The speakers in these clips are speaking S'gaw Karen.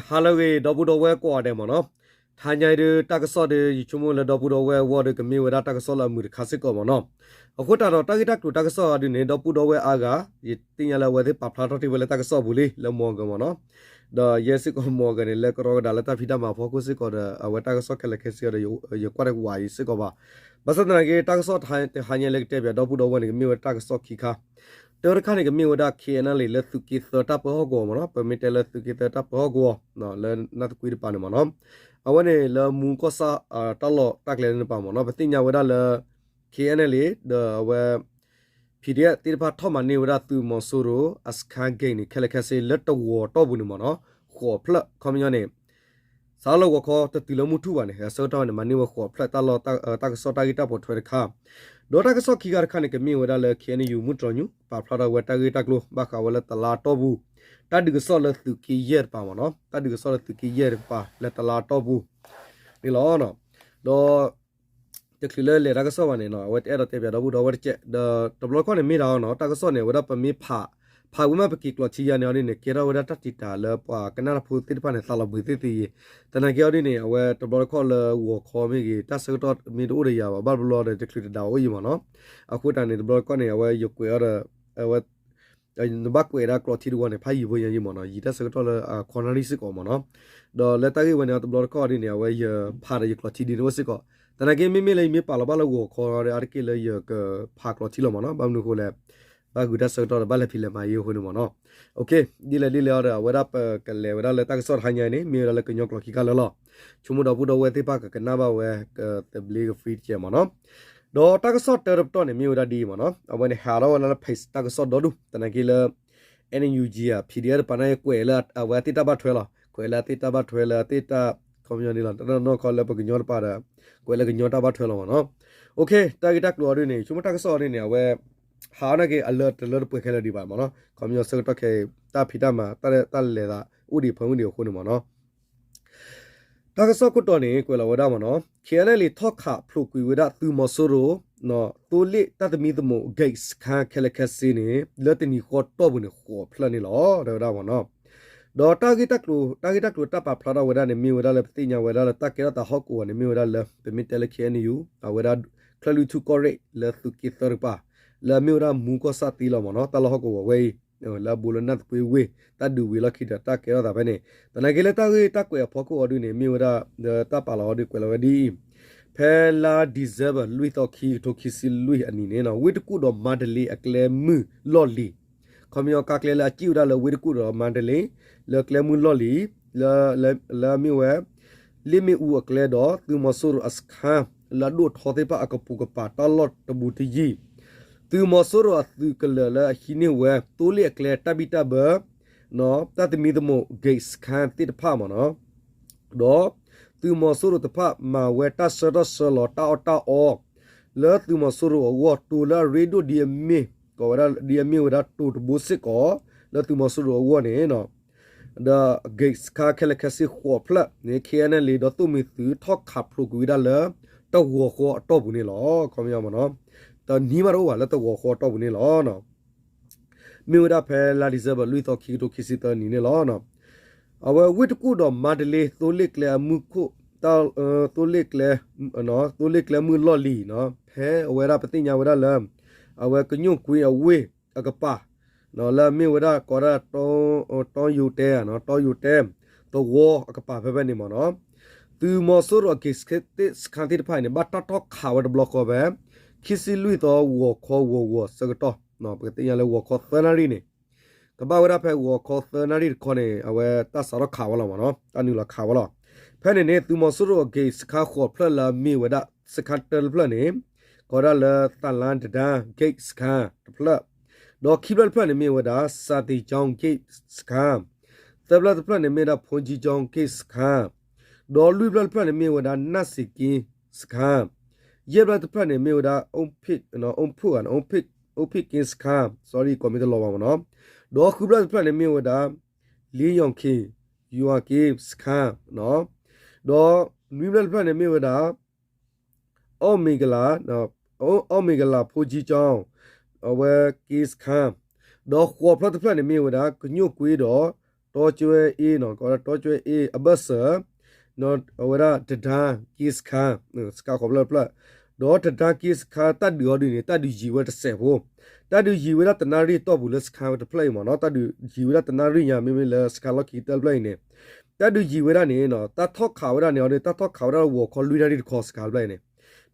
ဟါလၢအဂ့ၤ ဒီပုၢ်ဒီဝဲၢ်ကိးဂၤဒဲးမ့ၢ်နီၤ, တဟါညါအံၤဒုး တၢ်ကစီၣ်ဒီး ယဆိကမိၣ်လၢဒီပုၢ်ဒီဝဲၢ်အဂီၢ်ဒီး ကမ့ၢ်ဝဲဒၣ်တၢ်ကစီၣ်လၢအမုာ်တခါစ့ၢ်ကီးမ့ၢ်နီၤ. အဃိသတးဒီးတၢ်ဂ့ၢ်တၢ်ကျိၤတၢ်ကစီၣ်အံၤဒုးန့ၣ် ဒီပုၢ်ဒီဝဲၢ်အါဂၤ ယသ့ၣ်ညါလၢအဝဲသ့ၣ်ပာ်ဖျါထီၣ်တ့ၢ်ဝဲလၢတၢ်ကစီၣ်အပူၤလံ လၢ Morgan မ့ၢ်နီၤ. ဒီးယဲစ့ၢ်ကီး Morgan န့ၣ် လၢကရီကဒါလၢတၢ်ဖံးတၢ်မၤအဖီခိၣ်စ့ၢ်ကီးဒီး အဝဲတၢ်ကစီၣ်ခဲလၢာ်ခဲဆ့အံၤဒီး ယကွၢ်တကွၢ်အံၤစ့ၢ်ကီးဘၣ်. ဘၣ်ဆၣ်သနာ်က့ တၢ်ကစီၣ်တဟါညါလၢကတဲပၠးဒီပုၢ်ဒီဝဲၢ်န့ၣ် ကမ့ၢ်ဝဲတၢ်ကစီၣ်ခံခါ တၢတခါန့ၣ် ကမ့ၢ်ဝဲဒၣ် K N L A လၢသုးက့သၢတၢ်ပၢဟီၣ်ကဝီၤမ့ၢ်နီၤ, ပမ့ၢ်တဲလၢသုးက့သၢတၢ်ပၢဟီၣ်ကဝီၤ လၢနၢ်သကွ့တပၤန့ၣ်မ့ၢ်နီၤ, အဝဲန့ၣ်လၢမူကီၢ်ဆၣ်တၢ်လီၢ်တၢ်ကျဲန့ၣ်တပၤမ့ၢ်နီၤ, ပသ့ၣ်ညါဝဲဒၣ်လၢ K N L A ဒီးအဝဲ P D F သ့ၣ်တဖၣ်ထီၣ်မၤန့ၢ်ဝဲဒၣ်သုးမီၤစိရိၤအစခန်းဂိတ်န့ၣ် ခဲလၢာ်ခဲဆ့လၢတဝီၤတီၢ်ပူၤန့ၣ်မ့ၢ်နီၤ, ဃိးဖျၢၣ် ခီပညီန့ၣ် စးထီၣ်လၢဂီၤခီတတုၤလၢမုၢ်ထူၣ်ဘၣ်န့ၣ် အဆၢကတီၢ်န့ၣ် မၤန့ၢ်ဝဲဃိးဖျၢၣ် တၢ်လီၢ်တၢ်ကစီၣ်တၢ်ဂ့ၢ်တၢ်ပိာ်ထွဲတခါ, ဒီးတၢ်ကစီၣ်ခံခါတခါန့ၣ် ကမ့ၢ်ဝဲဒၣ်လၢ K N U မုၢ်တြီၤညူ ပာ်ဖျါထီၣ်ဝဲတၢ်ဂ့ၢ်တၢ်ကျိၤ ဘၣ်ဃးဝဲလၢတလါအတီၢ်ပူၤ တၢ်ဒုးကစီၣ်လၢသုးက့ယဲၢ်တပၤမ့ၢ်နီၤ, တၢ်ဒုးကစီၣ်လၢသုးက့ယဲၢ်တပၤလၢတလါအတီၢ်ပူၤန့ၣ်လီၤ. ဒီး တချုးလၢလဲၤတၢ်ကစီၣ်ဘၣ်န့ၣ်နီၤ, အဝဲတအဲၣ်ဒိးတဲပၠးဒီပုၢ်ဒီဝဲၢ်တကဲး ဒီးတဘျီတခီၣ်န့ၣ် မ့ၢ်ဒၣ်အီၤနီၤ, တၢ်ကစီၣ်န့ၣ် အဝဲဒၣ်ပမ့ၢ်ဖး ဖးဝံၤမးပက့ၤကျိးထံယါန့ၣ်အီၤဒ်န့ၣ် ကဲထီၣ်ဝဲဒၣ်တၢ်တံာ်တာ်လၢပှၤကနၣ်တၢ်ဖိသ့ၣ်တဖၣ်န့ၣ် သးလီၤဘှံးသ့ၣ်သ့ၣ်ယဲၤ, သနာ်က့အီၤဒ်န့ၣ် အဝဲတဘျီတခီၣ်လၢဂီၤခီမ့ၢ်ဂ့ၤ တၢ်ဆၢကတီၢ်မ့ၢ်တအိၣ်ဒီးယၤဘၣ် ဘၣ်တဘျီဒီး တချုးတဒါအိၣ်ယံၤမ့ၢ်နီၤ, အဃိသတးန့ၣ် တဘျီတခီၣ်န့ၣ် အဝဲယကွဲးအီၤဒီး အဝဲ နဘၣ်ကွဲးဒၣ်ကျိးထံတဝီန့ၣ် ဖးယံၤဖိညါယံၤမ့ၢ်နီၤ, ယံၤတၢ်ဆၢကတီၢ်လၢအခီနၣ်ရံၣ်စ့ၢ်ကီးမ့ၢ်နီၤ, ဒီးလၢတၢ်ဂ့ၢ်ဝဲန့ၣ် တဘျီတခီၣ်အီၤဒ်န့ၣ် အဝဲယဖးဒီးယကျိးထံဒ်န့ၣ်အိၣ်စ့ၢ်ကီး, သနာ်က့မ့မ့ၢ်လၢယမ့ၢ်ပာ်လီၤဘၣ်လၢဂီၤခီဒီး အါတက့ၢ်လၢယကဖးကျိးထံလီၤမ့ၢ်နီၤ, ဘၣ်မနုၤအဃိလဲၣ် ဘၣ်ဂုာ်တၢ်ဆၢကတီၢ်ဒီးဘၣ်လဲၤဖံးလဲၤမၤယံၤအဃိန့ၣ်မ့ၢ်နီၤ, ဒ်လဲၣ်ဒ်လဲၣ်အီၤဒီး အဝဲဒၣ်ပကလဲၤဝဲဒၣ်လၢတၢ်ကစီၣ်တဟါညါအံၤန့ၣ် မ့ၢ်ဝဲဒၣ်လၢကညီကျိာ်ခံခါလၢာ်လီၤ, ဆိကမိၣ်ဒီပုၢ်ဒီဝဲၢ်သ့ၣ်တဖၣ်ကကနၣ်ဘၣ်ဝဲ ကသဘျ့က free တကဲးမ့ၢ်နီၤ, ဒီးတၢ်ကစီၣ်တၢတပတီၢ်န့ၣ် မ့ၢ်ဝဲဒၣ်ဒ်အံၤမ့ၢ်နီၤ, အဝဲန့ၣ်ဟးထီၣ်ဝဲဒၣ်လၢ page တၢ်ကစီၣ်ဒီဒူၣ် သနာ်က့လၢ N U G ဧါ P D F တပၤန့ၣ် ကွဲးလၢအဝဲအသ့ၣ်တၢ်ဘၣ်ထွဲလီၤ, ကွဲးလၢအသ့ၣ်တၢ်ဘၣ်ထွဲလၢအသ့ၣ်တၢ် ခီပညီန့ၣ်လီၤ, တနီၤနီၤခီလၢပကညီတပၤဒီး ကွဲးလၢကညီတၢ်ဘၣ်ထွဲလီၤမ့ၢ်နီၤ, တၢ်ဂ့ၢ်တၢ်ကျိၤအီၤဒ်န့ၣ် ဆိကမိၣ်တၢ်ကစီၣ်အီၤဒ်န့ၣ် အဝဲ ဟးထီၣ်နာ်က့ အလၢတလၢတပှဲၤခဲလၢာ်ဒံးဘၣ်မ့ၢ်နီၤ, ခီပညီဆၢကတီၢ်ခဲအံၤ တၢ်ဖံးတၢ်မၤ တၢ်လဲၤသးအိၣ်ဒံးဖၢမုၢ်ဒံးအဃိန့ၣ်မ့ၢ်နီၤ တၢ်ကစီၣ်ခိၣ်တီန့ၣ် ကွဲးလီၤဝဲဒၣ်မ့ၢ်နီၤ, K N L A ထီၣ်ခးဖျိးကွံာ်ဝဲဒၣ်သုးမီၤစိရိၤ သိလ့ၣ်တၢ်သမံသမိး gate စခန်း ခဲလၢာ်ခဲဆ့န့ၣ် လၢတနံၤဃီတီၢ်ပူၤန့ၣ် ဃိးဖျၢၣ်န့ၣ်လီၤ တဲဝဲဒၣ်မ့ၢ်နီၤ, ဒီးတၢ်ဂ့ၢ်တၢ်ကျိၤ တၢ်ဂ့ၢ်တၢ်ကျိၤတၢ်ပာ်ဖျါထီၣ်ဝဲဒၣ်န့ၣ် မ့ၢ်ဝဲဒၣ်လၢပသ့ၣ်ညါဝဲဒၣ်လၢတၢ်ကဲထီၣ်သးဟီၣ်ကဝီၤန့ၣ် မ့ၢ်ဝဲဒၣ်လၢ ပမ့ၢ်တဲလၢ K N U အဝဲဒၣ် ချၢၣ်လွံၢ်ထူၣ်ကီၢ်ရ့ၣ် လၢသုးက့သၢတကပၤ လၢအမ့ၢ်ဝဲဒၣ်မူကီၢ်ဆၣ်သံလီၤမ့ၢ်နီၤ, တၢ်လီၢ်ဟီၣ်ကဝီၤဝဲအံၤ လၢအဘူးလၢနၢ်သကွ့ဝ့ၢ် တၢ်ဒုးဝံၤလီၢ်ခံဒီးတၢ်ကဲထီၣ်သးဖဲန့ၣ်, သနာ်က့လၢတၢ်ဂ့ၢ်တၢ်ကွဲးအဖီခိၣ်အီၤဒ်န့ၣ် မ့ၢ်ဝဲဒၣ် လၢတၢ်ပာ်လီၤအီၤဒ်ကွဲးလီၤဝဲဒ်အံၤ, ဖဲလါ December လွံၢ်သီ ခံကထိခံဆံလွံၢ်အနံၤန့ၣ် ဝ့ၢ်တကူၣ်ဒီးမါတလ့အကျဲမုၢ်လီၢ်လံၤ, ခီပညီကါကျဲလၢအစံၣ်ဝဲဒၣ်လၢဝ့ၢ်တကူၣ်ဒီးမါတလ့ လၢကျဲမုၢ်လီၢ်လံၤ လၢအမ့ၢ်ဝဲ လ့ၣ်မ့ၣ်အူအကျဲဒီး သုးမီၤစိရိၤအစခန်း လၢအဒိၣ်ထီသ့ၣ်တဖၣ်အကပိာ်ကပၤတၢ်လီၢ်တဘူးတယံၤ, သုးမီၤစိရိၤအသုးကလၢၤလၢအဟံးန့ၢ်ဝဲ သိလ့ၣ်အကျဲတၢ်ဘံၣ်တၢ်ဘၢ တၢ်သမံသမိး gate စခန်း သ့ၣ်တဖၣ်မ့ၢ်နီၤ, ဒီးသုးမီၤစိရိၤတဖၣ်မၤဝဲတၢ်ဆှၢထီၣ်ဆှၢလီၤတၢ်အီၣ်တၢ်အီ လၢသုးမီၤစိရိၤအဂီၢ် တိၤလၢအရ့ဒိၣ်ဒ်အမ့ၢ် ကိးဝဲဒၣ်ဒ်အမ့ၢ်ဝဲဒၣ်တိၤတဘိစ့ၢ်ကီး လၢသုးမီၤစိရိၤအဂီၢ်န့ၣ် ဒီး gate စခန်း ခဲလၢာ်ခဲဆ့ဃိးဖျၢၣ်န့ၣ် K N L A ဒီးသိၣ်မှံၤသုးထီၣ်ခးဖျိးကွံာ်ဝဲဒၣ်လၢ တဂီၤဃီအတီၢ်ပူၤန့ၣ်လီၤ. ခီပညီမ့ၢ်နီၤ တနံၤမးတအိၣ်ဘၣ်လၢတဂီၤဃီအတီၢ်ပူၤန့ၣ်လီၤ. မ့ၢ်ဝဲဒၣ်ဖဲလါ December လွံၢ်သီ ခံကထိခံဆံသၢနံၤန့ၣ်လီၤ. အဝဲဝ့ၢ်တကူၣ်ဒီးမါတလ့ သိလ့ၣ်ကျဲအမုၢ်ခိၣ် သိလ့ၣ်ကျဲ သိလ့ၣ်ကျဲမုၢ်လီၢ်လံၤနီၤ ဖဲအဝဲဒၣ်ပသ့ၣ်ညါဝဲဒၣ်လၢ အဝဲကညိၣ်ကွ့အဝ့ၢ်အကပၤ လၢအမ့ၢ်ဝဲဒၣ်ကိးဒၣ် တီယိၤတဲ တီယိၤတဲ သဝီအကပၤဖဲဖဲန့ၣ်မ့ၢ်နီၤ သုးမီၤစိရိၤအ gate စခန်း သ့ၣ်တဖၣ်အံၤန့ၣ် ဘၣ်တၢ်ထီၣ်ခးဝဲတဘျီဃီဖဲ ခံဆံလွံၢ်သီ ဂီၤခီဂီၤဂီၤဆၢကတီၢ် ပကသ့ၣ်ညါလၢဂီၤခီသၢနၣ်ရံၣ်န့ၣ် ကဘၣ်ဝဲဒၣ်ဖဲဂီၤခီသၢနၣ်ရံၣ်တခီန့ၣ် အဝဲတၢ်စးထီၣ်ခးဝဲလီၤမ့ၢ်နီၤ တၢ်နုာ်လီၤခးဝဲလီၤ. ဖဲန့ၣ်န့ၣ် သုးမီၤစိရိၤအ gate စခန်းဃိးဖျၢၣ်လၢအမ့ၢ်ဝဲဒၣ် စခန်းတၢတဖျၢၣ်န့ၣ် ကိးဒၣ်လၢ သလန်းတံတား gate စခန်း တဖျၢၣ် ဒီးခံဖျၢၣ်တဖျၢၣ်န့ၣ်မ့ၢ်ဝဲဒၣ် စာသင်ကျောင်း gate စခန်း သၢဖျၢၣ်တဖျၢၣ်န့ၣ်မ့ၢ်ဝဲဒၣ် ဘုန်းကြီးကျောင်း gate စခန်း ဒီးလွံၢ်ဖျၢၣ်တဖျၢၣ်န့ၣ်မ့ၢ်ဝဲဒၣ် နတ်စံကင်း စခန်း ယဲၢ်ဖျၢၣ်တဖျၢၣ်န့ၣ်မ့ၢ်ဝဲဒၣ် အုန်းဖု အုန်းဖု ကင်း စခန်း sorry ကိးမ့ၢ်တလီၤဘၣ်မ့ၢ်နီၤ ဒီးဃုဖျၢၣ်တဖျၢၣ်န့ၣ်မ့ၢ်ဝဲဒၣ် လင်းရောင်ခြည် ယွၤကင်း စခန်း ဒီးနွံဖျၢၣ်တဖျၢၣ်န့ၣ်မ့ၢ်ဝဲဒၣ် အီၣ်မ့ၤကလၤ အီၣ်မ့ၤကလၤ ဘုန်းကြီးကျောင်း အဝဲ ကင်း စခန်း ဒီးဃိးဖျၢၣ်တဖျၢၣ်န့ၣ်မ့ၢ်ဝဲဒၣ် ကညိၣ်ကွ့ဒီး တီကၠွဲအ့နီၤ ကီးဝဲဒၣ်တီကၠွဲအ့အဘၢၣ်စၢၤ အဝဲဒၣ်တဒါက့စခါ စခါခီဖျၢၣ်တဖျၢၣ် ဒီးတဒါက့စခါတၢ်ဒုးအီၤဒုးန့ၣ် တၢ်ဒုးယံၤဝဲတစဲးဖိ တၢ်ဒုးယံၤဝဲဒၣ်တနၣ်ရံၣ်တီၢ်ပူၤလၢစခါဝဲတဖျၢၣ်အံၤမ့ၢ်နီၤ တၢ်ဒုးယံၤဝဲဒၣ်တနၣ်ရံၣ်ညါ မ့မ့ၢ်လၢစခါလီၢ်ခံကတၢၢ်တဖျၢၣ်အံၤန့ၣ် တၢ်ဒုးယံၤဝဲဒၣ်န့ၣ် တၢ်ထီၣ်ခးဝဲဒၣ်န့ၣ်အီၤဒုး တၢ်ထီၣ်ခးဝဲဒၣ်လၢဂီၤခီလွံၢ်နၣ်ရံၣ်တခီစခါတဖျၢၣ်အံၤန့ၣ်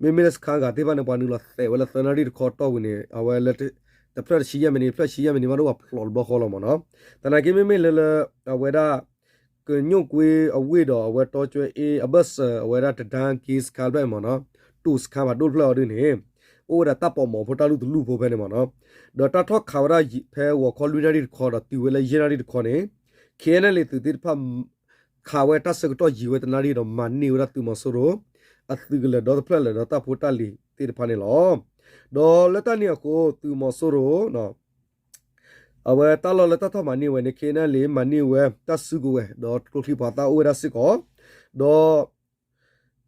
မ့မ့ၢ်လၢစခါဂၤသ့ၣ်တဖၣ်န့ၣ် ပှၤနုာ်လီၤသဲးဝဲလၢသၢနၣ်ရံၣ်တခီတီၢ်ပူၤန့ၣ် အဝဲလၢ တဖျၢၣ်တဆံယဲၢ်မံးနံး ဖျၢၣ်တဆံယဲၢ်မံးနံးမးဒိၣ်ပှၤဖျိးတဘျီဃီလီၤမ့ၢ်နီၤ သနာ်က့မ့မ့ၢ်လၢလၢ အဝဲဒၣ် ကညိၣ်ကွ့အဝ့ၢ်ဒီးအဝဲတီကၠွဲအ့အဘၢၣ်စၢၤ အဝဲဒၣ်တဒါက့စခါတဖျၢၣ်အံၤမ့ၢ်နီၤ တိၤစခါဖးဒိၣ်တဖျၢၣ်အီၤဒုးန့ၣ် အိၣ်ဝဲဒၣ်တၢ်ပိာ်မီၤဖိတၢ်လူၢ်တလူၢ်ဖိဖဲန့ၣ်မ့ၢ်နီၤ ဒီးတၢ်ထီၣ်ခးဝဲဒၣ်ဖဲဂီၤခီလွံၢ်နၣ်ရံၣ်တခီဒီးတုၤဝဲလၢယဲၢ်နၣ်ရံၣ်တခီန့ၣ် ခ့အဲၣ်နဲလ့သုးသ့ၣ်တဖၣ် ခးဝဲတၢ်ဆၢကတီၢ်ယံၤဝဲတနၣ်ရံၣ်ဒီး မၤန့ၢ်ဝဲဒၣ်သုးမီၤစိရိၤ အသုးကလၢၤဒီတဖျၢၣ်လၢာ်ဒီးတၢ်ဖိတၢ်လံၤသ့ၣ်တဖၣ်န့ၣ်လီၤ. ဒီးလၢတၢ်န့ၣ်အဃိ သုးမီၤစိရိၤ အဝဲတၢ်လီၢ်လၢတၢ်ထီၣ်မၤန့ၢ်ဝဲန့ၣ် ခ့အဲၣ်နဲလ့ မၤန့ၢ်ဝဲတၢ်စုကဝဲၤ ဒီးကျိချံမျိာ်သၣ်အိၣ်ဝဲဒၣ်စ့ၢ်ကီး ဒီး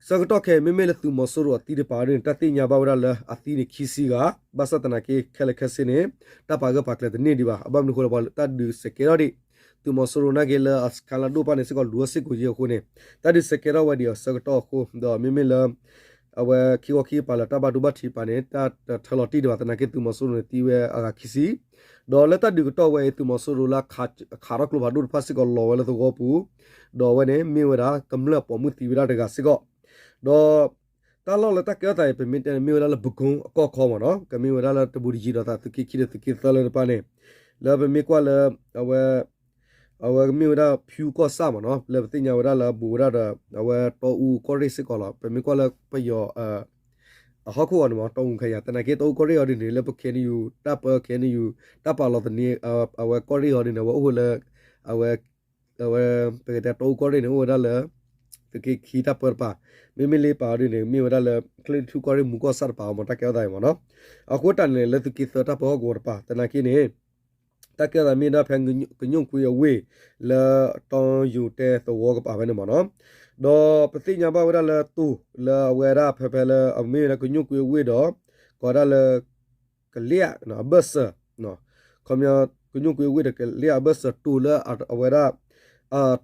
ဆၢကတီၢ်ခဲအံၤ မ့မ့ၢ်လၢသုးမီၤစိရိၤအသံတပၤဒ်န့ၣ် တၢ်သ့ၣ်ညါဘၣ်ဝဲဒၣ်လၢအသံန့ၣ်ခံဆံဂၤ ဘၣ်ဆၣ်သနာ်က့ခဲလၢာ်ခဲဆ့န့ၣ် တၢ်ပာ်ဂၢၢ်ပာ်ကျၢၤတန့ၢ်ဒံးဘၣ်. အဘၣ်မနုၤအဃိလဲၣ် ပှၤတၢ်ဒုးစဲးကဲထီၣ်ဒံး သုးမီၤစိရိၤနာ်က့လၢအစခါလၢအဒိၣ်တဖၣ်န့ၣ်စ့ၢ်ကီးလူၤဝဲစ့ၢ်ကီးယံၤအဃိန့ၣ် တၢ်ဒုးစဲးကဲထီၣ်ဝဲဒံးအဆၢကတီၢ်အဃိ ဒီးမ့မ့ၢ်လၢ အဝဲခံခီခံကပၤလၢတၢ်ဘၣ်ဒိဘၣ်ထံးတပၤန့ၣ် တၢ်တထၢလီၤတံၢ်ဒံးဘၣ် သနာ်က့သုးမီၤစိရိၤန့ၣ်သံဝဲအဂၤခံဆံ ဒီးလၢတၢ်ဒုးကတီၢ်ဝဲအံၤ သုးမီၤစိရိၤလၢအခးထီၣ်ကျိဖးဒိၣ်တဖၣ်စ့ၢ်ကီးလီၤဝဲလၢသဝီပူၤ ဒီးအဝဲန့ၣ်မ့ၢ်ဝဲဒၣ်ကမျၢၢ်ပိာ်မုၣ်သံဝဲဒၣ်တဂၤစ့ၢ်ကီး ဒီး တၢ်လီၢ်လၢတၢ်ကဲထီၣ်သးအံၤ ပမ့ၢ်တဲန့ၣ်မ့ၢ်ဝဲဒၣ်လၢပကိအကီၢ်ခီမ့ၢ်နီၤ ကမ့ၢ်ဝဲဒၣ်လၢတဘူးတယံၤဒီးသးသုးက့ခံဒီးသုးက့သၢလၢတပၤန့ၣ် လၢပမ့ၢ်ကွၢ်လၢ အဝဲ အဝဲကမ့ၢ်ဝဲဒၣ်ဖၠူကီၢ်ဆၣ်မ့ၢ်နီၤ လၢပသ့ၣ်ညါဝဲဒၣ်လၢဘူးဝဲဒၣ်ဒီး အဝဲတီအူကီၢ်ရ့ၣ်စ့ၢ်ကီးလီၤ. ပမ့ၢ်ကွၢ်လၢပယီၤ အဟီၣ်ခိၣ်အီၤန့ၣ်မ့ၢ် တီအူခါယၤ သနာ်က့တီအူကီၢ်ရ့ၣ်အီၤဒ်န့ၣ် လၢပ ခ့အဲၣ်အန်ယူ တၢ်ပၢ ခ့အဲၣ်အန်ယူ တၢ်ပာ်လီၤသန့ၤ အဝဲကီၢ်ရ့ၣ်အီၤဒ်န့ၣ် အဝဲအိၣ်ဝဲလၢ အဝဲ အဝဲ ပကတဲတီအူကီၢ်ရ့ၣ်န့ၣ် အိၣ်ဝဲဒၣ်လၢ သုးက့ခံတၢ်ပၢတပၤ မ့မ့ၢ်လၢပာ်အီၤဒ်န့ၣ် မ့ၢ်ဝဲဒၣ်လၢ ချ့ၣ်ထူၣ်ကီၢ်ရ့ၣ်မူကီၢ်ဆၣ်တပၤအီၤမ့ၢ်တၢ်ကဲထီၣ်သးအံၤမ့ၢ်နီၤ အဃိတၢ်န့ၣ်လၢသုးက့သၢတၢ်ပၢဟီၣ်ကဝီၤတပၤ သနာ်က့န့ၣ် တၢ်ကဲထီၣ်သးမ့ၢ်ဒၣ်ဖဲကညိၣ်ကွ့အဝ့ၢ် လၢတီယိၤတဲသဝီကပၤဖဲန့ၣ်မ့ၢ်နီၤ ဒီးပသ့ၣ်ညါဘၣ်ဝဲဒၣ်လၢတိၤ လၢအဝဲဒၣ်ဖဲဖဲလၢအမ့ၢ်ဝဲဒၣ်ကညိၣ်ကွ့အဝ့ၢ်ဒီး ကိးဒၣ်လၢ ကလ့ၣ်အဘၢၣ်စၢၤ ခီပညီ ကညိၣ်ကွ့အဝ့ၢ်ဒီးကလ့ၣ်အဘၢၣ်စၢၤတိၤလၢအဝဲဒၣ်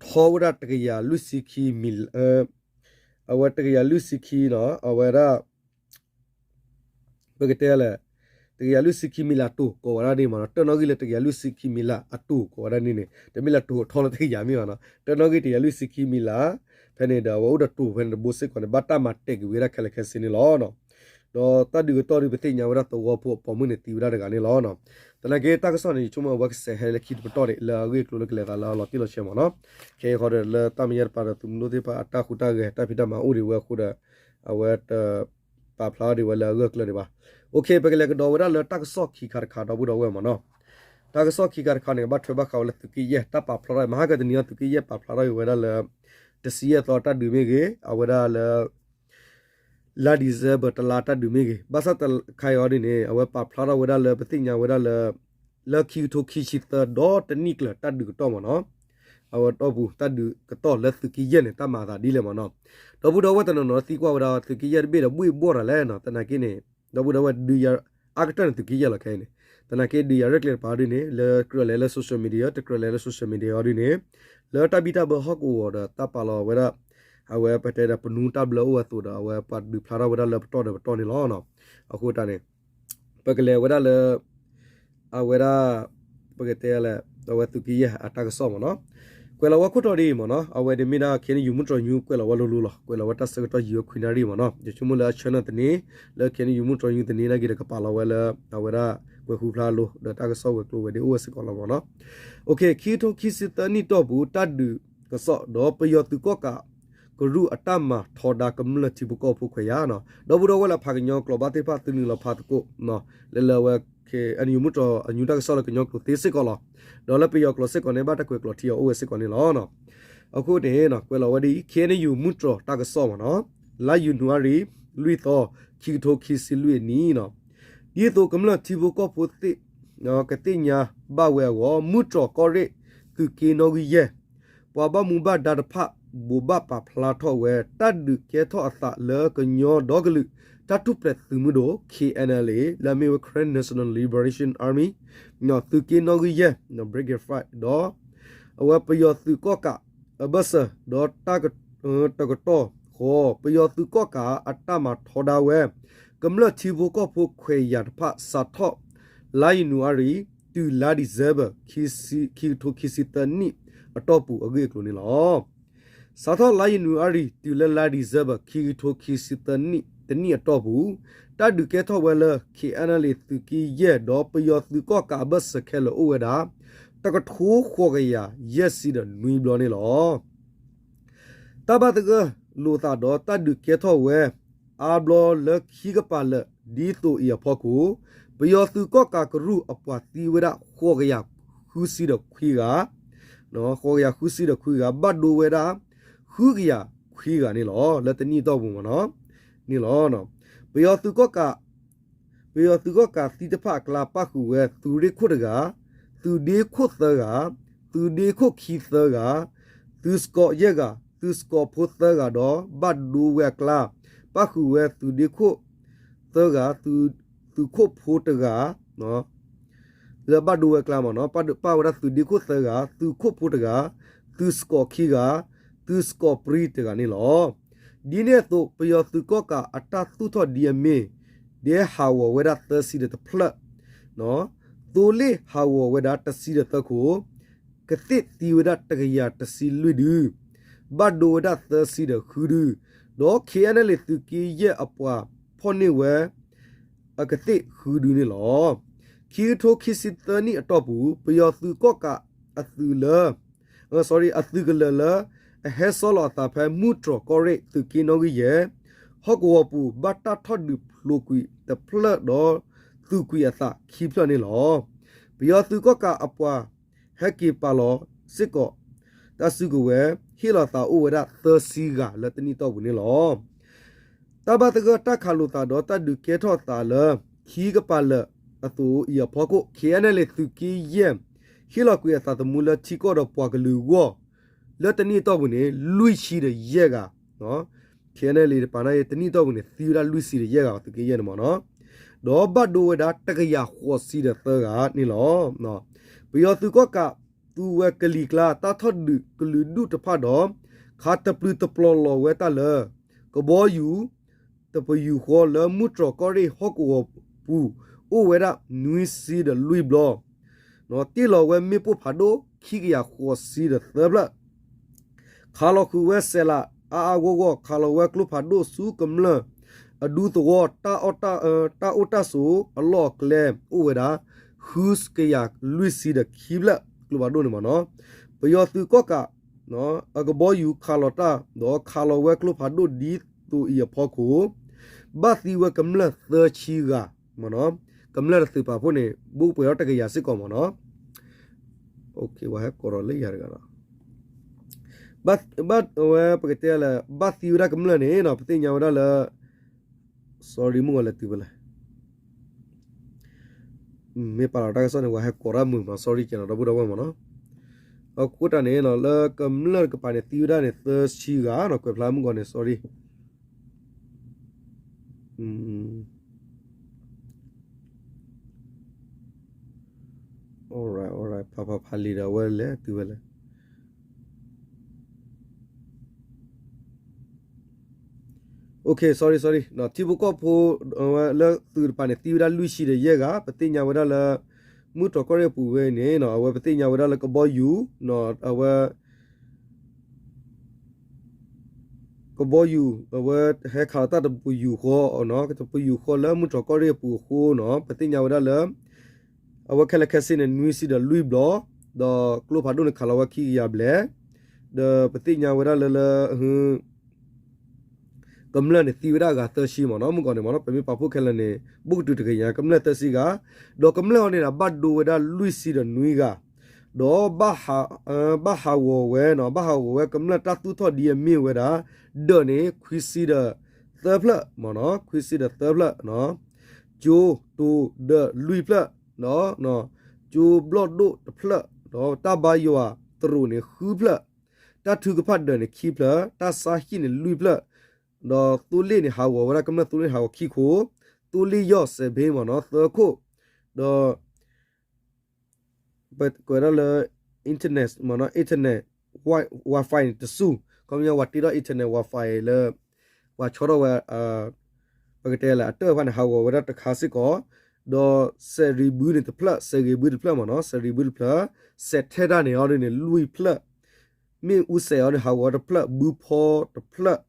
ထီဝဲဒၣ်တကယၤလွံၢ်ဆံခံမံၤ အဝဲတကယၤလွံၢ်ဆံခံနီၤ အဝဲဒၣ် ပကတဲလဲၣ် တကယၤလွံၢ်ဆံခံမံၤလၢအတိၤကိးဝဲဒၣ်ဒ်မ့ၢ်နီၤ တၢၢ်နီၣ်ဂံၢ်လၢတကယၤလွံၢ်ဆံခံမံၤလၢအတိၤကိးဝဲဒၣ်န့ၣ်န့ၣ် တမ့ၢ်လၢတိၤထီလၢတကယၤမ့ၢ်ဘၣ်နီၤ တၢၢ်နီၣ်ဂံၢ်တကယၤလွံၢ်ဆံခံမံၤလၢ ဖဲန့ၣ်ဒီးအဝဲအိၣ်ဒီးတိၤဖဲန့ၣ်တဘိစ့ၢ်ကီးန့ၣ် ဘၣ်တၢ်မၤတဲာ်ကွံာ်ဝဲဒၣ်ခဲလၢာ်ခဲဆ့န့ၣ်လီၤ. ဒီးတၢ်ဒုးကတီၢ်ဒုးပသ့ၣ်ညါဝဲဒၣ်သဝီဖိအပိာ်မုၣ်န့ၣ်သံဝဲဒၣ်တဂၤန့ၣ်လီၤ. သနာ်က့တၢ်ကစီၣ်န့ၣ် ယဆိကမိၣ်အဝဲကစဲးဟဲလၢခံတပတီၢ်န့ၣ် လၢအဂ့ၢ်အကျိၤလၢကလဲၤသးလၢအလီၤတံၢ်လီၤဆဲးမ့ၢ်နီၤ ခဲအံၤဃီဒီးလၢတၢ်မဲာ်ညါတပၤဒီးသုးမုၢ်ဒိၣ်သ့ၣ်တဖၣ်အတၢ်ဟူးတၢ်ဂဲၤတၢ်ဖံးတၢ်မၤအိၣ်ဒံးဝဲအဃိဒီး အဝဲတ ပာ်ဖျါထီၣ်ဒံးဝဲလၢအဂၢၢ်အကျၢၤဒံးဘၣ်. ပကလဲၤကဒီးဝဲဒၣ်လၢတၢ်ကစီၣ်ခံခါတခါဒီပုၢ်ဒီဝဲၢ်မ့ၢ်နီၤ တၢ်ကစီၣ်ခံခါတခါန့ၣ် ကဘၣ်ထွဲဘၣ်ဃးဝဲလၢသုးက့ယဲၢ် တၢ်ပာ်ဖျါထီၣ် မဟါကတနံၤအံၤသုးက့ယဲၢ်ပာ်ဖျါထီၣ်ဝဲဒၣ်လၢ တဆံယဲၢ်သီတၢ်ဒုးမ့ၢ်ဂ့ၤ အဝဲဒၣ်လၢ လါ December တလါတၢ်ဒုးမ့ၢ်ဂ့ၤ ဘၣ်ဆၣ်တခါအံၤအီၤဒ်န့ၣ် အဝဲပာ်ဖျါထီၣ်ဝဲဒၣ်လၢပသ့ၣ်ညါဝဲဒၣ်လၢ လၢခံကထိခံဆံသၢဒီတနံၣ်ကျၢၤတၢ်ဒုးကတီၢ်မ့ၢ်နီၤ အဝဲတီၢ်ပူၤတၢ်ဒုးကတီၢ်လၢသုးက့ယဲၢ်န့ၣ် တၢ်မၤအသးဒ်လဲၣ်မ့ၢ်နီၤ ဒီပုၢ်ဒီဝဲၢ်တနီၤနီၤသံကွၢ်ဝဲဒၣ်သုးက့ယဲၢ်တဘ့ၣ်ဒီးဘှ့ၣ်ဘှီၣ်တၢ်လဲၣ်နီၤ သနာ်က့န့ၣ် ဒီပုၢ်ဒီဝဲၢ်ဒုးယၤ အါကတၢၢ်န့ၣ်သုးက့ယဲၢ်လီၤခဲအံၤန့ၣ် သနာ်က့ဒုးယၤရဲၣ်ကျဲၤတပၤဒ်န့ၣ် လၢကြၢးလဲၤလၢ social media တကြၢးလဲၤလၢ social media အီၤဒ်န့ၣ် လၢတၢ်ဘံၣ်တၢ်ဘၢဟီၣ်ကဝီၤဒီးတၢ်ပာ်လီၤဝဲဒၣ် အဝဲပတဲဒီးပနူတၢ်ဘျၢအိၣ်ဝဲအသိးဒီး အဝဲပှၤဒုးဖျါထီၣ်ဝဲဒၣ်လၢပတီၢ်ဒီးပတီၢ်န့ၣ်လီၤ. အဃိတၢ်န့ၣ် ပကလဲၤဝဲဒၣ်လၢ အဝဲဒၣ် ပကတဲလဲၣ် အဝဲသုးက့ယဲၢ်အတၢ်ကစီၣ်မ့ၢ်နီၤ ကွဲးလီၤဝဲခိၣ်တီဒ်အံၤမ့ၢ်နီၤ အဝဲန့ၣ်မ့ၢ်ဒၣ် ခ့အဲၣ်အန်ယူ မုၢ်တြီၢ်ညူ ကွဲးလီၤဝဲလိၤလိၤလီၤ ကွဲးလီၤဝဲတၢ်ဆၢကတီၢ်ယံၤဝဲခွံနၣ်ရံၣ်မ့ၢ်နီၤ ယဆိကမိၣ်လၢအဆၢနၢ်သန့ လၢ ခ့အဲၣ်အန်ယူ မုၢ်တြီၢ်ညူသန့နာ်က့ဒီးကပာ်လီၤဝဲလၢ အဝဲဒၣ် ကွဲးဃုဖျါလိၤ ဒီးတၢ်ကစီၣ်ဝဲၤကျိၤဝဲၤဒ့အိၣ်ဝဲစ့ၢ်ကီးလီၤမ့ၢ်နီၤ ခံကထိခံဆံသၢနံၣ်တီၢ်ပူၤ တၢ်ဒုးကစီၣ်ဒီးပယီၤသုးကီၣ်ကး ကရူၢ်အတၢ်မၤထီဒါကမျၢၢ်ထံဖိကီၢ်ဖိခွဲးယာ်နီၤ ဒီပုၢ်ဒီဝဲၢ်လၢဖးကညီကျိာ်ဘၣ်သ့ၣ်တဖၣ်သုနုာ်လီၤဖးသကိး လၢလၢအဝဲ ခ့အဲၣ်အန်ယူ မုၢ်တြီၢ်ညူတၢ်ကစီၣ်လၢကညီကျိာ်သ့စ့ၢ်ကီးလီၤ ဒီးလၢပယီၤကျိာ်စ့ၢ်ကီးန့ၣ် ဘၣ်တၢ်ကွဲးကျိာ်ထံအီၤအိၣ်ဝဲစ့ၢ်ကီးန့ၣ်လီၤ. အဃိန့ၣ် ကွဲးလီၤဝဲဒ်အံၤ ခ့အဲၣ်အန်ယူ မုၢ်တြီၢ်တၢ်ကစီၣ်မ့ၢ်နီၤ လါယနူၤအါရံၤ လွံၢ်သီ ခံကထိခံဆံလွံၢ်အနံၣ်နီၤ ဒ်သိးကမျၢၢ်ထံဖိကီၢ်ဖိသ့ၣ် ကသ့ၣ်ညါဘၣ်ဝဲအဂီၢ် မုၢ်တြီၢ်ကီၢ်ရ့ၣ် သုးက့နီၣ်ဂံၢ်ယဲၢ် ပှၤဘၣ်မူဘၣ်ဒါတဖၣ် ဘိးဘၣ်ပာ်ဖျါထီၣ်ဝဲ တၢ်ဒုးကဲထီၣ်အသးလၢကညီဒီကလုာ် တၢ်ထူၣ်ဖျဲးသုးမုၢ်ဒိၣ် ခ့အဲၣ်အန်အယ်လ်အ့ လၢအမ့ၢ်ဝဲ Karen National Liberation Army သုးက့နီၣ်ဂံၢ်ယဲၢ် Brigade five ဒီး အဝဲပယီၤသုးကီၣ်ကးအဘၢၣ်စၢၤ ဒီးတၢ်ကတီၢ်ဃီ ပယီၤသုးကီၣ်ကးအတၢ်မၤထီဒါဝဲ ကမျၢၢ်ထံဖိကီၢ်ဖိခွဲးယာ်တဖၣ် စးထီၣ်လါယနူၤအါရံၤ တုၤလါဒံၣ်စ့ဘၢၣ် ခံကထိခံဆံသၢနံၣ်အတီၢ်ပူၤအဂ့ၢ်အကျိၤန့ၣ်လီၤ. စးထီၣ်လါယနူၤအါရံၤ တုၤလၢလါဒံၣ်စ့ဘၢၣ် ခံကထိခံဆံသၢနံၣ်တနံၣ်အတီၢ်ပူၤ တၢ်ဒုးကဲထီၣ်ဝဲလၢ ခ့ၣ်အဲၣ်အဲၣ်လ့ၣ် သုးက့ယဲၢ် ဒီးပယီၤသုးကီၣ်ကးအဘၢၣ်စၢၤခဲလၢာ်အိၣ်ဝဲဒၣ် တကထိဃိးကယၤယဲၢ်ဆံဒီးနွံဘျီန့ၣ်လီၤ. တၢ်ဘၣ်သဂၢၢ်လိာ်သးဒီးတၢ်ဒုးကဲထီၣ်ဝဲ အါဘျီလၢခံကပၤလၢာ် ဒ်သိးအံၤအဖီခိၣ် ပယီၤသုးကီၣ်ကးကရူၢ်အပှၤသံဝဲဒၣ် ဃိးကယၤဃုဆံဒီးခွံဂၤ, ဃိးကယၤဃုဆံဒီးခွံဂၤ ဘၣ်ဒိဝဲဒၣ် ဃုကယၤခွံဂၤန့ၣ်လီၤ. လၢတနံၣ်အတီၢ်ပူၤမ့ၢ်နီၤ န့ၣ်လီၤ. ပယီၤသုးကီၣ်ကး ပယီၤသုးကီၣ်ကးသံတဖၣ်အကျါ ပၣ်ဃုာ်ဝဲသုးရ့ၣ်ခိၣ်တဂၤ, သုးဒ့ခိၣ်သၢဂၤ, သုးဒ့ခိၣ်ခံသၢဂၤ, သုးစကီးယဲၢ်ဂၤ, သုးစကီးဖိသၢဂၤဒီး ဘၣ်ဒိဝဲအကျါ ပၣ်ဃုာ်ဝဲသုးဒ့ခိၣ်သၢဂၤ, သုးခိၣ်ဖိတဂၤ လၢဘၣ်ဒိဝဲအကျါမ့ၢ်နီၤ, ပၣ်ဝဲဒၣ်သုးဒ့ခိၣ်သၢဂၤ, သုးခိၣ်ဖိတဂၤ, သုးစကီးခံဂၤ, သုးစကီးပြံတဂၤန့ၣ်လီၤ. ဒ်န့ၣ်အသိး ပယီၤသုးကီၣ်ကးအတၢ်သူၣ်ထီၣ်ဒ်အမ့ၢ် ဒဲဟးဂီၤဝဲဒၣ်သၢဆံဒီးတဖျၢၣ်, သိလ့ၣ်ဟးဂီၤဝဲဒၣ်တဆံဒီးသၢခိၣ်, ကသ့ၣ်သံဝဲဒၣ်တကယၤတဆံလွံၢ်ဒု, ဘၣ်ဒိဝဲဒၣ်သၢဆံဒီးဃုဒု, ဒီး ခ့ၣ်အဲၣ်အဲၣ်လ့ၣ် သုးက့ယဲၢ်အပှၤဖီၣ်န့ၢ်ဝဲ အကသ့ၣ်ဃုဒုန့ၣ်လီၤ. ခံကထိခံဆံသၢနံၣ်အတီၢ်ပူၤ ပယီၤသုးကီၣ်ကးအသုးလၢ sorry အသုးကလၢၤလၢ အဟဲဆီလီၤအသးဖဲမုၢ်တြီၢ်ကီၢ်ရ့ၣ် သုးက့နီၣ်ဂံၢ်ယဲၢ် ဟီၣ်ကဝီၤပူၤ ဘၣ်တၢ်ထီၣ်ဒုးဖျိးကွံာ်တဖျၢၣ်ဒီး သူၣ်ကွံာ်အသးခံဖျၢၣ်န့ၣ်လီၤ. ပယီၤသုးကီၣ်ကးအပှၤ ဟဲက့ၤပာ်လီၤစ့ၢ်ကီး တၢ်စုကဝဲၤ ဟ့ၣ်လီၤသးအိၣ်ဝဲဒၣ်သၢဆံဂၤလၢတနံၣ်တီၢ်ပူၤန့ၣ်လီၤ. တၢ်ဘၣ်သဂၢၢ်တၢ်ခးလိာ်သးဒီးတၢ်ဒုးကဲထီၣ်သးလၢ ခံကပၤလၢာ်အသိးအံၤအဖီခိၣ် ခ့ၣ်အဲၣ်အဲၣ်လ့ၣ် သုးက့ယဲၢ် ဟ့ၣ်လီၤကွံာ်အသးသမူလၢထံကီၢ်ဒီးပှၤကလုာ်အဂီၢ် လၢတနံၣ်အတီၢ်ပူၤန့ၣ် လွံၢ်ဆံဒီးယဲၢ်ဂၤ, ခ့ၣ်အဲၣ်အဲၣ်လ့ၣ်တပၤန့ၣ် တနံၣ်အတီၢ်ပူၤန့ၣ် သံဝဲဒၣ်လွံၢ်ဆံဒီးယဲၢ်ဂၤ သုးက့ယဲၢ်န့ၣ်မ့ၢ်နီၤ, ဒီးဘၣ်ဒိဝဲဒၣ်တကယၤဃိးဆံဒီးသၢဂၤန့ၣ်လီၤ. ပယီၤသုးကီၣ်ကး သူဝဲကလံၤကျါ တၢ်ထီၣ်ဒုးကလုာ်ဒူၣ်တဖၣ်ဒီး ခးတပျုာ်တပျီၤလီၤဝဲတၢ်လၢ ကဘီယူၤ တပယူာ်ဃီလၢမုၢ်တြီၢ်ကီၢ်ရ့ၣ်ဟီၣ်ကဝီၤပူၤ အိၣ်ဝဲဒၣ်နွံဆံဒီးလွံၢ်ဘျီ, တ့ၢ်လီၤဝဲမ့ၣ်ပိၢ်ဖးဒိၣ် ခံကယၤဃိးဆံဒီးသၢဖျၢၣ်, ခးလီၤဃုာ်ဝဲစဲးလးအါအါဂီၢ်ဂီၢ်, ခးလီၤဝဲကျိဖးဒိၣ်ဆူကမျၢၢ်အဒူသဝီ တၢ်အိၣ်တၢ်ဆိးအလီၢ်အကျဲအိၣ်ဝဲဒၣ် ဃုကယၤလွံၢ်ဆံဒီးခံဖျၢၣ် ကျိဖးဒိၣ်န့ၣ်မ့ၢ်နီၤ. ပယီၤသုးကီၣ်ကး အကဘီယူၤခးလီၤတၢ် ဒီးခးလီၤဝဲကျိဖးဒိၣ်ဒ်သိးအံၤအဖီခိၣ် ဘၣ်သံဝဲကမျၢၢ်သၢဆံဂၤ, ကမျၢၢ်တသုးပာ်ဖှိၣ်န့ၣ် ဘူးပှဲၤထီၣ်တကယၤစ့ၢ်ကီးမ့ၢ်နီၤ. ဝဲဟဲကိးဒီးလၢယၤတဂၤဒီး ဘၣ်ဝဲပကတဲလၢ ဘၣ်သံဝဲဒၣ်ကမျၢၢ်န့ၣ်နီၤ ပသ့ၣ်ညါဝဲဒၣ်လၢ sorry မုၢ်ဂီၤလဲၤတုၤဖဲလဲၣ် မ့ၢ်ပာ်လီၤတၢ်ကစီၣ်န့ၣ် ဝဲဟဲကိးတၢ်မုာ်မး sorry ကဲနီၤ ဒီပုၢ်ဒီဝဲၢ်မ့ၢ်နီၤ. အဃိတၢ်န့ၣ်နီၤ လၢကမျၢၢ်တကပၤန့ၣ် သံဝဲဒၣ်န့ၣ် သၢဆံဂၤနီၤ ကွဲးဖျါမုၢ်ဂီၤန့ၣ် sorry. alright alright ဖးဖးဖးလံာ်ဒီး အဝဲလဲၤတုၤဝဲလဲၣ်. Okay sorry sorry ထံဖိကီၢ်ဖိ လၢသုးတပၤန့ၣ် သံဝဲဒၣ်လွံၢ်ဆံဒီးယဲၢ်ဂၤ ပသ့ၣ်ညါဝဲဒၣ်လၢ မုၢ်တြီၢ်ကီၢ်ရ့ၣ်အပူၤဝဲန့ၣ် အဝဲပသ့ၣ်ညါဝဲဒၣ်လၢကဘီယူၤ အဝဲ ကဘီယူၤ အဝဲဟဲခးလီၤတၢ်တပယူာ်ဃီ တပယူာ်ဃီလၢမုၢ်တြီၢ်ကီၢ်ရ့ၣ်အပူၤအဃိနီၤ ပသ့ၣ်ညါဝဲဒၣ်လၢ အဝဲခဲလၢာ်ခဲဆ့န့ၣ် နွံဆံဒီးလွံၢ်ဘျီ, ဒီးကျိဖးဒိၣ်န့ၣ်ခးလီၤဝဲခံကယၤဘျဲၣ်, ဒီးပသ့ၣ်ညါဝဲဒၣ်လၢလၢ ကမျၢၢ်န့ၣ်သံဝဲဒၣ်အဂၤသၢဆံမ့ၢ်နီၤ, မုၢ်ကီၢ်န့ၣ်မ့ၢ်နီၤ ပမ့ၢ်ပာ်ဖှိၣ်ခဲလၢာ်န့ၣ် ဘူးကတုၤတကယၤ ကမျၢၢ်သၢဆံဂၤ, ဒီးကမျၢၢ်အီၤန့ၣ်ဒီးဘၣ်ဒိဝဲဒၣ်လွံၢ်ဆံဒီးနွံဂၤ, ဒီး ဘၣ်ဟးဂီၤဝဲနီၤ ဘၣ်ဟးဂီၤဝဲကမျၢၢ်တၢ်သူၣ်ထီၣ်ဒ်အမ့ၢ်ဝဲဒၣ် ဒၢးန့ၣ် ခွံဆံဒီးသၢဖျၢၣ်မ့ၢ်နီၤ ခွံဆံဒီးသၢဖျၢၣ်, ကၠိတိၤဒၢးလွံၢ်ဖျၢၣ်, ကၠိဘျီၣ်ဒိၣ်တဖျၢၣ်, ဒီးတၢ်ဘါယွၤသရိာ်န့ၣ်ဃုဖျၢၣ်, တၢ်ထုကဖၣ်ဒၢးန့ၣ်ခံဖျၢၣ်, တၢ်ဆါဟံၣ်န့ၣ်လွံၢ်ဖျၢၣ်, ဒီးသိလ့ၣ်န့ၣ်ဟးဂီၤဝဲဒၣ် ကမျၢၢ်သိလ့ၣ်န့ၣ်ဟးဂီၤခံခိၣ်, သိလ့ၣ်ယီၢ်စဲးဘ့မ့ၢ်နီၤ သၢခိၣ်, ဒီး ပကွဲးဒၣ်လၢ internet မ့ၢ်နီၤ internet Wi-Fi န့ၣ်တစူၢ်, ခီပညီ ပှၤတ့ထီၣ် internet Wi-Fi လၢ ပှၤဆီထီၣ်ဝဲ ပကတဲလၢအတၢၢ်တဖၣ်န့ၣ် ဟးဂီၤဝဲဒၣ်တခါစ့ၢ်ကီး, ဒီးစဲးရံၤဘုန့ၣ်တဖျၢၣ်, စဲးရံၤဘုတဖျၢၣ်မ့ၢ်နီၤ, စဲးရံၤဘုတဖျၢၣ်, စဲးထဲဒၣ်န့ၣ်အီၤဒ်န့ၣ် လွံၢ်ဖျၢၣ်, မ့ၣ်အူစဲးအီၤန့ၣ် ဟးဂီၤတဖျၢၣ်ဘုဖီတဖျၢၣ်,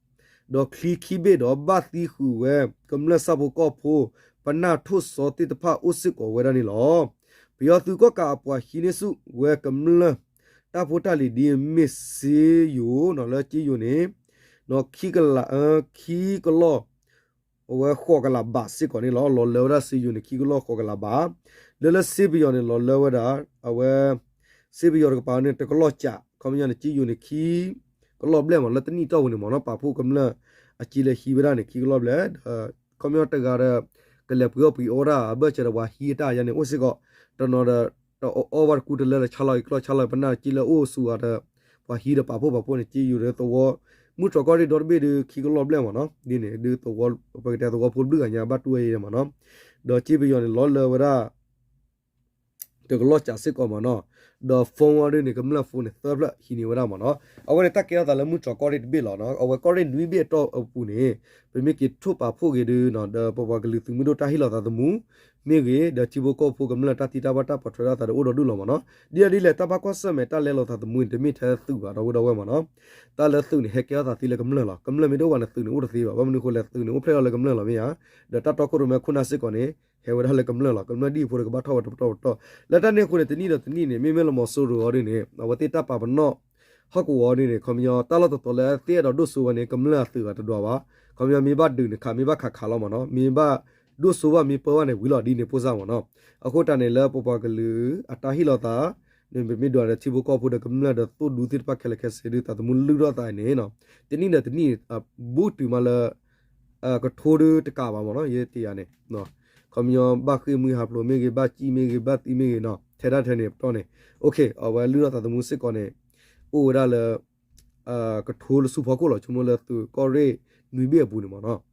ဒီးချံခံဘ့ၣ်ဒီးဘၣ်သံဃုာ်ဝဲ ကမျၢၢ်ဆၣ်ဖိကီၢ်ဖိ ပနၢ်ထိၣ်စီသ့ၣ်တဖၣ်အိၣ်စ့ၢ်ကီးဝဲဒၣ်န့ၣ်လီၤ. ပယီၤသုးကီၣ်ကးအပှၤဟံးန့ၢ်ဆူၣ်ဝဲကမျၢၢ် တၢ်ဖိတၢ်လံၤဒ်အမ့ၢ်စ့ယိၤနီၤ လၢစ့ယိၤန့ၣ် ခံကလး ခံကလီၢ် အဝဲဃိးကလးဘးစ့ၢ်ကီးန့ၣ်လီၤ. လီၤလၢဝဲဒၣ်စ့ယိၤန့ၣ် ခံကလီၢ်ဃိးကလးဘး, လၢလၢစ့ပယီၤန့ၣ် လီၤလၢဝဲဒၣ် အဝဲ စ့ပယီၤတကပၤန့ၣ် တကလီၢ်ကး, ခီပညီန့ၣ် စ့ယိၤန့ၣ် ခံကလီၢ်ဘျဲၣ်မ့ၢ် လၢတနံၣ်တီၢ်ပူၤန့ၣ်မ့ၢ်နီၤ ပာ်ဖှိၣ်ကမျၢၢ်အစ့လၢဟံးဝဲဒၣ်န့ၣ် ခံကလီၢ်ဘျဲၣ်, ဒီး ခီပညီတဂၤဒီး ကလဲၤပှ့ၤအီၣ်ပှ့ၤအီတၢ် အဘၢၣ်စၢၤဒီးပှၤဟံးအတၢ်ယါန့ၣ် အိၣ်စ့ၢ်ကီး, တနီၤဒီး တအီၣ်အီဘၣ်တကူတလၢလၢဆါလီၤက့ၤကျီၢ်ဆါလီၤပနၢ်စ့လၢအိၣ်ဆူၣ်အီၤဒီး ပှၤဟံးဒီးပာ်ဖှိၣ်ပာ်ဖှိၣ်န့ၣ် စ့ယိၤဒီးသဝီ မုၢ်တြီၢ်ကီၢ်ရ့ၣ်ဒီတဘ့ၣ်ဒီး ခံကလီၢ်ဘျဲၣ်မ့ၢ်နီၤ, ဒ်န့ၣ် ဒ်သဝီ ပကတဲသဝီဖိတဘျုးဂၤညါဘၣ်တူၢ်ဝဲအံၤမ့ၢ်နီၤ, ဒီးစ့ပယီၤန့ၣ် လီၤလၢဝဲဒၣ် တကလီၢ်ကးစ့ၢ်ကီးမ့ၢ်နီၤ, ဒီး phone အီၤဒ်န့ၣ် ကမျၢၢ် phone န့ၣ် သၢဖျၢၣ်ဟံးန့ၢ်ဝဲဒၣ်မ့ၢ်နီၤ, အဝဲန့ၣ်တၢ်ကဲထီၣ်သးလၢမုၢ်တြီၢ်ကီၢ်ရ့ၣ်တဘ့ၣ်လီၤနီၤ, အဝဲကီၢ်ရ့ၣ်နွံဘ့ၣ်အတီၢ်အပူၤန့ၣ် ပမ့ၢ်က့ၤထိၣ်ပာ်ဖှိၣ်က့ၤဒုးနီၤ ဒီးပပှၤကလုာ်သုးမုၢ်ဒိၣ်တၢ်ဟ့ၣ်လီၤသးသမူ မ့ၢ်ဂ့ၤ ဒီးထံဖိကီၢ်ဖိကမျၢၢ်တၢ်သံတၢ်ပှၢ်တၢ်ပိာ်ထွဲထီၣ်သးဒီးအိၣ်ဒီးဒူၣ်လီၤမ့ၢ်နီၤ, ဒ်လဲၣ်ဒ်လဲၣ် တၢ်ဘၣ်ကွၢ်ဆၢၣ်မဲာ်တၢ်လဲလိာ်သးသမူန့ၣ် တမ့ၢ်ထဲသုးဘၣ် ဒီပုၢ်ဒီဝဲၢ်မ့ၢ်နီၤ, တၢ်လၢသုးန့ၣ် ဟဲကဲထီၣ်သးသ့လၢကမျၢၢ်လီၤ, ကမျၢၢ်မ့ၢ်တအိၣ်ဘၣ်န့ၣ် သုးန့ၣ်အိၣ်တသ့ဘၣ်, ဘၣ်မနုၤအဃိလဲၣ် သုးန့ၣ်အိၣ်ဖျဲၣ်ထီၣ်လၢကမျၢၢ်လီၤမ့ၢ်ဧါ, ဒီးတၢ်တီခိၣ်ရိၣ်မဲခိၣ်နၢ်စ့ၢ်ကီးန့ၣ် ဟဲဝဲဒၣ်လၢကမျၢၢ်လီၤ, ကမျၢၢ်ဒ်အံၤဖိဒီးကဘၣ်ထီၣ်ဝဲတပတီၢ်ပတီၢ်, လၢတၢ်န့ၣ်အဃိန့ၣ် တနံၣ်ဒီးတနံၣ်န့ၣ် မ့မ့ၢ်လၢမီၤစိရိၤအီၤဒ်န့ၣ် အဝဲသ့ၣ်တၢ်ပာ်ပနီၣ် ဟီၣ်ကဝီၤဒ်န့ၣ် ခီပညီတၢ်လီၢ်တတီၤလၢသ့အဲၣ်ဒိးဒိၣ်စိဝဲန့ၣ် ကမျၢၢ်အသုးအတဒွးဘၣ်, ခီပညီမ့ၢ်ဘၣ်ဒုးန့ၣ်ခး မ့ၢ်ဘၣ်ခးခးလီၤမ့ၢ်နီၤ, မ့ၢ်ဘၣ်ဒိၣ်စိဘၣ်မ့ၢ်ပၢဘၣ်န့ၣ်ဝံၤလီၤဒ်န့ၣ် ပိၢ်စၢ်မ့ၢ်နီၤ, အဃိတၢ်န့ၣ်လၢပပှၤကလုာ်အတၢ်ဟ့ၣ်လီၤသး မ့မ့ၢ်ဒွးဒီးထံဖိကီၢ်ဖိဒီးကမျၢၢ်ဒီးသိၣ်ဒူသ့ၣ်တဖၣ်ခဲလၢာ်ခဲဆ့ဒ်သးသမူလုၢ်ထီၣ်သးန့ၣ် တနံၣ်ဒီးတနံၣ် ဘူးတုၤမးလၢ ကထိဒုတကးဘၣ်မ့ၢ်နီၤ, ယဲတ့ၢ်ယၤန့ၣ် ခီပညီဘၣ်ဃ့ၢ်မှံဟးဖျိးမ့ၢ်ဂ့ၤ, ဘၣ်စံၣ်မ့ၢ်ဂ့ၤ, ဘၣ်သံမ့ၢ်ဂ့ၤနီၤ, ထဲဒၣ်ထဲန့ၣ်ပတီၢ်န့ၣ် အဝဲလုၢ်ထီၣ်သးသမူစ့ၢ်ကီးန့ၣ် အိၣ်ဝဲဒၣ်လၢ ကထိလၢဆူဖီခိၣ်လီၤ, ဆိကမိၣ်လၢသုးကီၢ်ရ့ၣ်နွံဘ့ၣ်အပူၤန့ၣ်မ့ၢ်နီ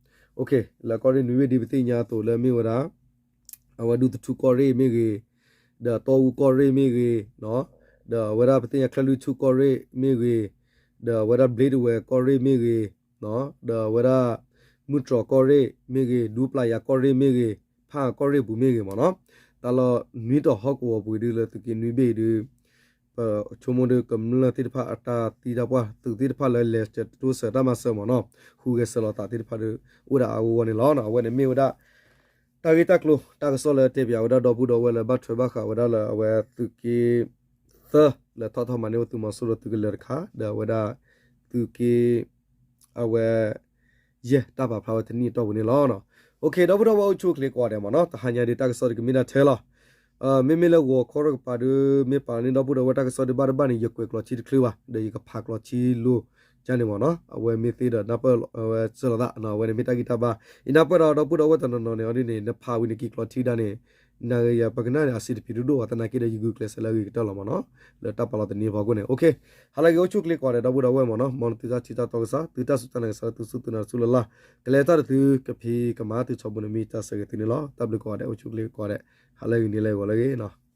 ၤ, လၢကီၢ်ရ့ၣ်နွံဘ့ၣ်ဒ်ပသ့ၣ်ညါအသိးလၢမ့ၢ်ဝဲဒၣ် အဝဲဒူသထူကီၢ်ရ့ၣ်မ့ၢ်ဂ့ၤ, ဒီးတီအူကီၢ်ရ့ၣ်မ့ၢ်ဂ့ၤ, ဒီးအဝဲဒၣ်ပသ့ၣ်ညါချၢၣ်လွံၢ်ထူကီၢ်ရ့ၣ်မ့ၢ်ဂ့ၤ, ဒီးအဝဲဒၣ်ဘျ့ဒဝဲၤကီၢ်ရ့ၣ်မ့ၢ်ဂ့ၤ, ဒီးအဝဲဒၣ် မုၢ်တြီၢ်ကီၢ်ရ့ၣ်မ့ၢ်ဂ့ၤ, ဒူပျၢ်ယၤကီၢ်ရ့ၣ်မ့ၢ်ဂ့ၤ, ဖးကီၢ်ရ့ၣ်ပူၤမ့ၢ်ဂ့ၤမ့ၢ်နီၤ, တၢ်လီၢ်နွံတီၤဟီၣ်ကဝီၤပူၤဒုလၢသုးက့နွံဘ့ၣ်အံၤဒု ပဆိကမိၣ်ဒုကမျၢၢ်သ့ၣ်တဖၣ်အတၢ်သံတၢ်ပှၢ် သုးသ့ၣ်တဖၣ်လၢလဲၤစၢၤတတိစၢၤတၢ်မၤစၢၤမ့ၢ်နီၤ, ဟူးဂဲၤဆှၢလီၤသးသ့ၣ်တဖၣ်ဒု အိၣ်ဒၣ်အါအါဂီၢ်ဂီၢ်န့ၣ်လီၤ. အဝဲန့ၣ်မ့ၢ်ဝဲဒၣ် တၢ်ဂ့ၢ်တၢ်ကျိၤ တၢ်ကစီၣ်လၢတဲပၠးဝဲဒၣ်ဒီပုၢ်ဒီဝဲၢ်လၢဘၣ်ထွဲဘၣ်ဃးဝဲဒၣ်လၢအဝဲသုးက့ သၢ လဲၤထီၣ်ထီၣ်မၤန့ၢ်ဝဲသုးမီၤစိရိၤသုးကလၢၤတခါ ဒီးအဝဲဒၣ်သုးက့ အဝဲ ယဲၢ် တၢ်ပာ်ဖျါဝဲတနံၣ်အတီၢ်ပူၤန့ၣ်လီၤ. ဒီပုၢ်ဒီဝဲၢ်အိၣ်ဆူၣ်အိၣ်ချ့ကိးဂၤဒဲးမ့ၢ်နီၤ, တဟါညါဒုတၢ်ကစီၣ်ဒုကမ့ၢ်ဒၣ်ထဲလီၤ. မ့မ့ၢ်လၢဂီၤခီတကပၤဒု မ့ၢ်ပာ်န့ၢ်ဒီပုၢ်ဒီဝဲၢ်တၢ်ကစီၣ်ဒုဘၣ်တဘၣ်န့ၣ် ယကွဲးကျိးထံတချုးဘၣ် ဒီးယကဖးကျိးထံလိၤကန့ၣ်မ့ၢ်နီၤ, အဝဲမ့ၢ်သ့ဒီးနၢ်ပၢၢ်ဝဲစၢၤလီၤသး အဝဲန့ၣ်မ့ၢ်တၢ်ဂံၢ်တၢ်ဘါ, ယနၢ်ပၢၢ်ဒီးဒီပုၢ်ဒီဝဲၢ်တနီၤနီၤန့ၣ် အီၤဒ်န့ၣ် နဖးဝံၤန့ၣ်က့ၤကျိးထံဒၣ်န့ၣ် နဂ့ၤယၤပကနၣ်န့ၣ် အဆံးတပျံၤဒိၣ်ဒိၣ်ဘၣ် သနာ်က့ဒီးယဂုာ်ကျဲးစၢးလၢအဂ့ၤကတၢၢ်လီၤမ့ၢ်နီၤ, လၢတၢ်ပာ်လီၤသန့ၤဖီခိၣ်န့ၣ် ဟါလၢအဂ့ၤအိၣ်ဆူၣ်အိၣ်ချ့ကိးဂၤဒဲး ဒီပုၢ်ဒီဝဲၢ်မ့ၢ်နီၤ, မ်သုတၢ်ထံၣ်တၢ်တီကစၢ် သုတၢ်စူၢ်တၢ်နာ်ကစၢ် သုစူၢ်သုနာ်တစူၢ်လၢ်လၢ် ကလဲၤတၢ်ဒီးသုကဖံးကမၤသုထီဘိန့ၣ် မ့ၢ်တၢ်ဆၢဂ့ၤသုန့ၣ်လီၤ. တၢ်ဘျုးကိးဂၤဒဲး အိၣ်ဆူၣ်အိၣ်ချ့ကိးဂၤဒဲး ဟါလၢအဂ့ၤန့ၣ်လၢဂီၤလၢအဂ့ၤနီၤ.